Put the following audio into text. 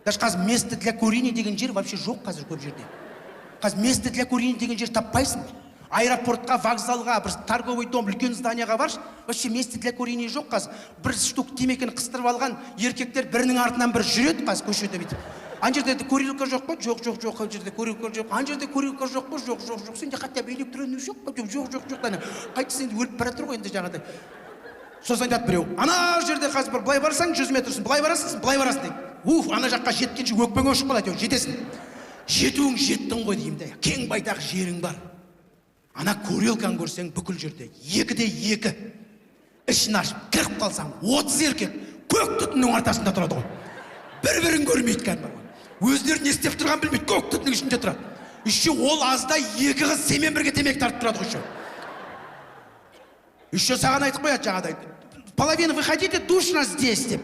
Даже қазір место для курения деген жер вообще жоқ. Қазір көп жерде қазір место для курения деген жер таппайсың. Аэропортқа, вокзалға, бір торговый дом, үлкен зданияға баршы, вообще место для курения жоқ. Қазір бір штук темекіні қыстырып алған еркектер бірінің артынан бірі жүреді қазір көшеде бүйтіп. Ана жерде курилка жоқ па? Жоқ, жоқ, жоқ, ана жерде курилка жоқ. Ана жерде курилка жоқ па? Жоқ, жоқ, жоқ. Сенде хотя бы электронный жоқ па? Жоқ, жоқ, жоқ, жоқ. Ана қайтсын енді, өліп бара жатыр ғой енді жаңағыдай. Сосын айтады біреу: ана жерде қазір бір былай барсаң, 100 метр, сосын былай барасың, сосын былай барасың дейді. Уф, ана жаққа жеткенше өкпең өшіп қалады, әйтеуір жетесің. Жетуің жеттің ғой деймін да, кең байтақ жерің бар. Ана курилканы көрсең, бүкіл жерде екі де екі, ішін ашып кіріп қалсаң, 30 еркек көк түтіннің ортасында тұрады ғой. бір бірін көрмейді кәдімгі, өздері не істеп тұрғанын білмейді, көк түтіннің ішінде тұрады. Еще ол азда, екі қыз сенімен бірге темекі тартып тұрады ғой еще. Еще саған айтып қояды жаңағыдай: «Половина выходите, душно здесь», — деп.